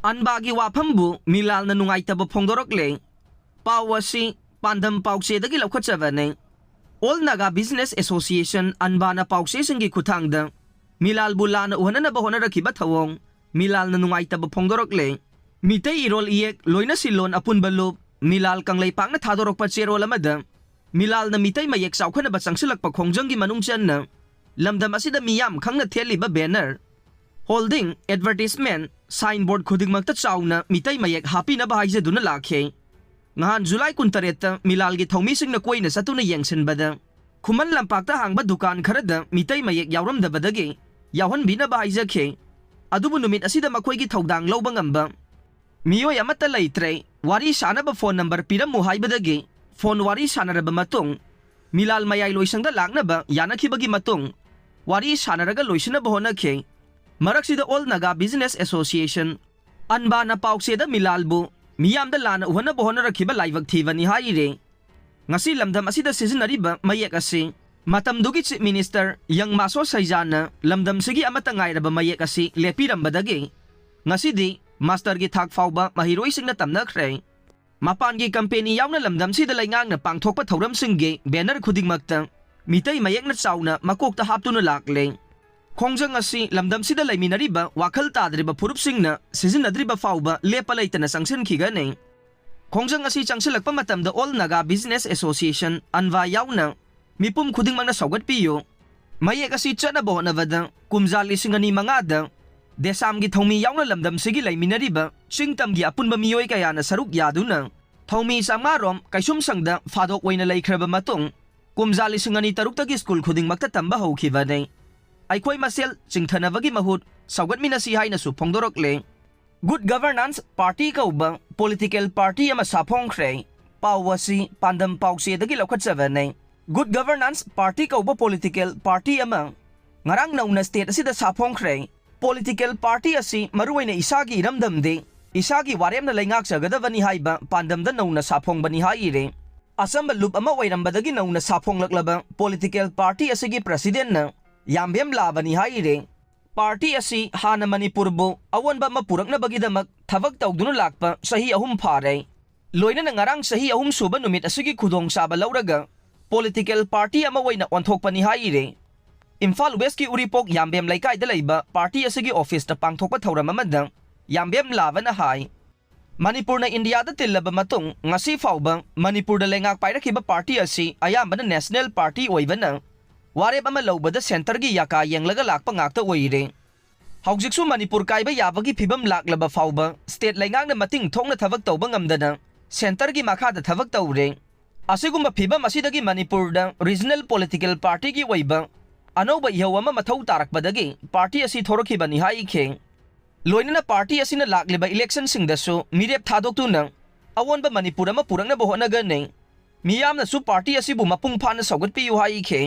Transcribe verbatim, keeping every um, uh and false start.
ꯑꯟꯕꯥꯒꯤ ꯋꯥꯐꯝꯕꯨ ꯃꯤꯂꯥꯜꯅ ꯅꯨꯡꯉꯥꯏꯇꯕ ꯐꯣꯡꯗꯣꯔꯛꯂꯦ꯫ ꯄꯥꯎ ꯑꯁꯤ ꯄꯥꯟꯗꯝ ꯄꯥꯎꯆꯦꯗꯒꯤ ꯂꯧꯈꯠꯆꯕꯅꯤ꯫ All Naga Business Association, ꯑꯟꯕꯥꯅ ꯄꯥꯎꯆꯦꯁꯤꯡꯒꯤ ꯈꯨꯠꯊꯥꯡꯗ ꯃꯤꯂꯥꯜꯕꯨ ꯂꯥꯟꯅ ꯎꯍꯟꯅꯅꯕ ꯍꯣꯠꯅꯔꯛꯈꯤꯕ ꯊꯧꯑꯣꯡ ꯃꯤꯂꯥꯜꯅ ꯅꯨꯡꯉꯥꯏꯇꯕ ꯐꯣꯡꯗꯣꯔꯛꯂꯦ꯫ ꯃꯤꯇꯩ ꯏꯔꯣꯜ ꯏꯌꯦꯛ ꯂꯣꯏꯅ ꯁꯤꯜꯂꯣꯟ ꯑꯄꯨꯟꯕ ꯂꯨꯞ ꯃꯤꯂꯥꯜ ꯀꯪꯂꯩꯄꯥꯛꯅ ꯊꯥꯗꯣꯔꯛꯄ ꯆꯦꯔꯣꯜ ꯑꯃꯗ ꯃꯤꯂꯥꯜꯅ ꯃꯤꯇꯩ ꯃꯌꯦꯛ ꯆꯥꯎꯈꯠꯅꯕ ꯆꯪꯁꯤꯜꯂꯛꯄ ꯈꯣꯡꯖꯪꯒꯤ ꯃꯅꯨꯡ ꯆꯟꯅ ꯂꯝꯗꯝ ꯑꯁꯤꯗ ꯃꯤꯌꯥꯝ ꯈꯪꯅ ꯊꯦꯠꯂꯤꯕ banner, hoarding, advertisement, signboard ꯈꯨꯗꯤꯡꯃꯛꯇ ꯆꯥꯎꯅ ꯃꯤꯇꯩ ꯃꯌꯦꯛ ꯍꯥꯞꯄꯤꯅꯕ ꯍꯥꯏꯖꯗꯨꯅ ꯂꯥꯛꯈꯤ꯫ ꯉꯍꯥꯟ ꯖꯨꯂꯥꯏ ꯀꯨꯟꯇꯔꯦꯠꯇ ꯃꯤꯂꯥꯜꯒꯤ ꯊꯧꯃꯤꯁꯤꯡꯅ ꯀꯣꯏꯅ ꯆꯠꯇꯨꯅ ꯌꯦꯡꯁꯤꯟꯕꯗ ꯈꯨꯃꯟ ꯂꯝꯄꯥꯛꯇ ꯍꯥꯡꯕ ꯗꯨꯀꯥꯟ ꯈꯔꯗ ꯃꯤꯇꯩ ꯃꯌꯦꯛ ꯌꯥꯎꯔꯝꯗꯕꯗꯒꯤ ꯌꯥꯎꯍꯟꯕꯤꯅꯕ ꯍꯥꯏꯖꯈꯤ꯫ ꯑꯗꯨꯕꯨ ꯅꯨꯃꯤꯠ ꯑꯁꯤꯗ ꯃꯈꯣꯏꯒꯤ ꯊꯧꯗꯥꯡ ꯂꯧꯕ ꯉꯝꯕ ꯃꯤꯑꯣꯏ ꯑꯃꯠꯇ ꯂꯩꯇ꯭ꯔꯦ꯫ ꯋꯥꯔꯤ ꯁꯥꯅꯕ phone number ꯄꯤꯔꯝꯃꯨ ꯍꯥꯏꯕꯗꯒꯤ phone ꯋꯥꯔꯤ ꯁꯥꯅꯔꯕ ꯃꯇꯨꯡ ꯃꯤꯂꯥꯜ ꯃꯌꯥꯏ ꯂꯣꯏꯁꯪꯗ ꯂꯥꯛꯅꯕ ꯌꯥꯅꯈꯤꯕꯒꯤ ꯃꯇꯨꯡ ꯋꯥꯔꯤ ꯁꯥꯅꯔꯒ ꯂꯣꯏꯁꯤꯟꯅꯕ ꯍꯣꯠꯅꯈꯤ꯫ ꯃꯔꯛꯁꯤꯗ All Naga Business Association, ꯑꯟꯕꯥꯅ ꯄꯥꯎꯆꯦꯗ ꯃꯤꯂꯥꯜꯕꯨ ꯃꯤꯌꯥꯝꯗ ꯂꯥꯟꯅ ꯎꯍꯟꯅꯕ ꯍꯣꯠꯅꯔꯛꯈꯤꯕ ꯂꯥꯏꯕꯛ ꯊꯤꯕꯅꯤ ꯍꯥꯏꯔꯤ꯫ ꯉꯁꯤ ꯂꯝꯗꯝ ꯑꯁꯤꯗ ꯁꯤꯖꯤꯟꯅꯔꯤꯕ ꯃꯌꯦꯛ ꯑꯁꯤ ꯃꯇꯝꯗꯨꯒꯤ Chief Minister ꯌꯪ ꯃꯥꯁꯣ ꯁꯩꯖꯥꯅ ꯂꯝꯗꯝꯁꯤꯒꯤ ꯑꯃꯠꯇ ꯉꯥꯏꯔꯕ ꯃꯌꯦꯛ ꯑꯁꯤ ꯂꯦꯞꯄꯤꯔꯝꯕꯗꯒꯤ ꯉꯁꯤꯗꯤ masterꯒꯤ ꯊꯥꯛ ꯐꯥꯎꯕ ꯃꯍꯩꯔꯣꯏꯁꯤꯡꯅ ꯇꯝꯅꯈ꯭ꯔꯦ꯫ ꯃꯄꯥꯟꯒꯤ company ꯌꯥꯎꯅ ꯂꯝꯗꯝꯁꯤꯗ ꯂꯩꯉꯥꯛꯅ ꯄꯥꯡꯊꯣꯛꯄ ꯊꯧꯔꯝꯁꯤꯡꯒꯤ banner ꯈꯨꯗꯤꯡꯃꯛꯇ ꯃꯤꯇꯩ ꯃꯌꯦꯛꯅ ꯆꯥꯎꯅ ꯃꯀꯣꯛꯇ ꯍꯥꯞꯇꯨꯅ ꯂꯥꯛꯂꯦ꯫ ꯈꯣꯡꯖꯪ ꯑꯁꯤ ꯂꯝꯗꯝꯁꯤꯗ ꯂꯩꯃꯤꯟꯅꯔꯤꯕ ꯋꯥꯈꯜ ꯇꯥꯗ꯭ꯔꯤꯕ ꯐꯨꯔꯨꯞꯁꯤꯡꯅ ꯁꯤꯖꯤꯟꯅꯗ꯭ꯔꯤꯕ ꯐꯥꯎꯕ ꯂꯦꯞꯄ ꯂꯩꯇꯅ ꯆꯪꯁꯤꯟꯈꯤꯒꯅꯤ꯫ ꯈꯣꯡꯖꯪ ꯑꯁꯤ ꯆꯪꯁꯤꯜꯂꯛꯄ ꯃꯇꯝꯗ All Naga Business Association, ꯑꯟꯕꯥ ꯌꯥꯎꯅ ꯃꯤꯄꯨꯝ ꯈꯨꯗꯤꯡꯃꯛꯅ ꯁꯧꯒꯠꯄꯤꯌꯨ꯫ ꯃꯌꯦꯛ ꯑꯁꯤ ꯆꯠꯅꯕ ꯍꯣꯠꯅꯕꯗ ꯀꯨꯝꯖꯥ ꯂꯤꯁꯤꯡ ꯑꯅꯤ ꯃꯉꯥꯗ ꯗꯦꯁꯥꯝꯒꯤ ꯊꯧꯃꯤ ꯌꯥꯎꯅ ꯂꯝꯗꯝꯁꯤꯒꯤ ꯂꯩꯃꯤꯟꯅꯔꯤꯕ ꯆꯤꯡ ꯇꯝꯒꯤ ꯑꯄꯨꯟꯕ ꯃꯤꯑꯣꯏ ꯀꯌꯥꯅ ꯁꯔꯨꯛ ꯌꯥꯗꯨꯅ ꯊꯧꯃꯤ ꯆꯥꯝꯃꯉꯥ ꯔꯣꯝ ꯀꯩꯁꯨꯝꯁꯪꯗ ꯐꯥꯗꯣꯛ ꯑꯣꯏꯅ ꯂꯩꯈ꯭ꯔꯕ ꯃꯇꯨꯡ ꯀꯨꯝꯖꯥ ꯂꯤꯁꯤꯡ ꯑꯅꯤ ꯇꯔꯨꯛꯇꯒꯤ ꯁ꯭ꯀꯨꯜ ꯈꯨꯗꯤꯡꯃꯛꯇ ꯇꯝꯕ ꯍꯧꯈꯤꯕꯅꯤ꯫ ꯑꯩꯈꯣꯏ ꯃꯁꯦꯜ ꯆꯤꯡꯊꯅꯕꯒꯤ ꯃꯍꯨꯠ ꯁꯧꯒꯠꯃꯤꯟꯅꯁꯤ ꯍꯥꯏꯅꯁꯨ ꯐꯣꯡꯗꯣꯔꯛꯂꯦ꯫ Good Governance Party ꯀꯧꯕ political party ꯑꯃ ꯁꯥꯐꯣꯡꯈ꯭ꯔꯦ꯫ ꯄꯥꯎ ꯑꯁꯤ ꯄꯥꯟꯗꯝ ꯄꯥꯎꯆꯦꯗꯒꯤ ꯂꯧꯈꯠꯆꯕꯅꯤ꯫ Good Governance Party ꯀꯧꯕ political party ꯑꯃ ꯉꯔꯥꯡ ꯅꯧꯅ state ꯑꯁꯤꯗ ꯁꯥꯐꯣꯡꯈ꯭ꯔꯦ꯫ Political party ꯑꯁꯤ ꯃꯔꯨꯑꯣꯏꯅ ꯏꯁꯥꯒꯤ ꯏꯔꯝꯗꯝꯗꯤ ꯏꯁꯥꯒꯤ ꯋꯥꯔꯦꯞꯅ ꯂꯩꯉꯥꯛꯆꯒꯗꯕꯅꯤ ꯍꯥꯏꯕ ꯄꯥꯟꯗꯝꯗ ꯅꯧꯅ ꯁꯥꯐꯣꯡꯕꯅꯤ ꯍꯥꯏꯔꯤ꯫ ꯑꯆꯝꯕ ꯂꯨꯞ ꯑꯃ ꯑꯣꯏꯔꯝꯕꯗꯒꯤ ꯅꯧꯅ ꯁꯥꯐꯣꯡꯂꯛꯂꯕ political party ꯑꯁꯤꯒꯤ presidentꯅ ꯌꯥꯝꯕꯦꯝ ꯂꯥꯕꯅꯤ ꯍꯥꯏꯔꯤ꯫ ꯄꯥꯔꯇꯤ ꯑꯁꯤ ꯍꯥꯟꯅ ꯃꯅꯤꯄꯨꯔꯕꯨ ꯑꯑꯣꯟꯕ ꯑꯃ ꯄꯨꯔꯛꯅꯕꯒꯤꯗꯃꯛ ꯊꯕꯛ ꯇꯧꯗꯨꯅ ꯂꯥꯛꯄ ꯆꯍꯤ ꯑꯍꯨꯝ ꯐꯥꯔꯦ꯫ ꯂꯣꯏꯅꯅ ꯉꯔꯥꯡ ꯆꯍꯤ ꯑꯍꯨꯝ ꯁꯨꯕ ꯅꯨꯃꯤꯠ ꯑꯁꯤꯒꯤ ꯈꯨꯗꯣꯡꯆꯥꯕ ꯂꯧꯔꯒ ꯄꯣꯂꯤꯇꯤꯀꯦꯜ ꯄꯥꯔꯇꯤ ꯑꯃ ꯑꯣꯏꯅ ꯑꯣꯟꯊꯣꯛꯄꯅꯤ ꯍꯥꯏꯔꯦ꯫ ꯏꯝꯐꯥꯜ ꯋꯦꯁꯀꯤ ꯎꯔꯤꯄꯣꯛ ꯌꯥꯝꯕꯦꯝ ꯂꯩꯀꯥꯏꯗ ꯂꯩꯕ ꯄꯥꯔꯇꯤ ꯑꯁꯤꯒꯤ ꯑꯣꯐꯤꯁꯇ ꯄꯥꯡꯊꯣꯛꯄ ꯊꯧꯔꯝ ꯑꯃꯗ ꯌꯥꯝꯕꯦꯝ ꯂꯥꯕꯅ ꯍꯥꯏ, ꯃꯅꯤꯄꯨꯔꯅ ꯏꯟꯗꯤꯌꯥꯗ ꯇꯤꯜꯂꯕ ꯃꯇꯨꯡ ꯉꯁꯤ ꯐꯥꯎꯕ ꯃꯅꯤꯄꯨꯔꯗ ꯂꯩꯉꯥꯛ ꯄꯥꯏꯔꯛꯈꯤꯕ ꯄꯥꯔꯇꯤ ꯑꯁꯤ ꯑꯌꯥꯝꯕꯅ ꯅꯦꯁꯅꯦꯜ ꯄꯥꯔꯇꯤ ꯑꯣꯏꯕꯅ ꯋꯥꯔꯦꯞ ꯑꯃ ꯂꯧꯕꯗ ꯁꯦꯟꯇꯔꯒꯤ ꯌꯥꯀꯥ ꯌꯦꯡꯂꯒ ꯂꯥꯛꯄ ꯉꯥꯛꯇ ꯑꯣꯏꯔꯦ꯫ ꯍꯧꯖꯤꯛꯁꯨ ꯃꯅꯤꯄꯨꯔ ꯀꯥꯏꯕ ꯌꯥꯕꯒꯤ ꯐꯤꯕꯝ ꯂꯥꯛꯂꯕ ꯐꯥꯎꯕ ꯁ꯭ꯇꯦꯠ ꯂꯩꯉꯥꯛꯅ ꯃꯇꯤꯡ ꯊꯣꯛꯅ ꯊꯕꯛ ꯇꯧꯕ ꯉꯝꯗꯅ ꯁꯦꯟꯇꯔꯒꯤ ꯃꯈꯥꯗ ꯊꯕꯛ ꯇꯧꯔꯦ꯫ ꯑꯁꯤꯒꯨꯝꯕ ꯐꯤꯕꯝ ꯑꯁꯤꯗꯒꯤ ꯃꯅꯤꯄꯨꯔꯗ ꯔꯤꯖꯅꯦꯜ ꯄꯣꯂꯤꯇꯤꯀꯦꯜ ꯄꯥꯔꯇꯤꯒꯤ ꯑꯣꯏꯕ ꯑꯅꯧꯕ ꯏꯍꯧ ꯑꯃ ꯃꯊꯧ ꯇꯥꯔꯛꯄꯗꯒꯤ ꯄꯥꯔꯇꯤ ꯑꯁꯤ ꯊꯣꯔꯛꯈꯤꯕꯅꯤ ꯍꯥꯏꯈꯤ꯫ ꯂꯣꯏꯅꯅ ꯄꯥꯔꯇꯤ ꯑꯁꯤꯅ ꯂꯥꯛꯂꯤꯕ ꯏꯂꯦꯛꯁꯟꯁꯤꯡꯗꯁꯨ ꯃꯤꯔꯦꯞ ꯊꯥꯗꯣꯛꯇꯨꯅ ꯑꯑꯣꯟꯕ ꯃꯅꯤꯄꯨꯔ ꯑꯃ ꯄꯨꯔꯛꯅꯕ ꯍꯣꯠꯅꯒꯅꯤ꯫ ꯃꯤꯌꯥꯝꯅꯁꯨ ꯄꯥꯔꯇꯤ ꯑꯁꯤꯕꯨ ꯃꯄꯨꯡ ꯐꯥꯅ ꯁꯧꯒꯠꯄꯤꯌꯨ ꯍꯥꯏꯈꯤ꯫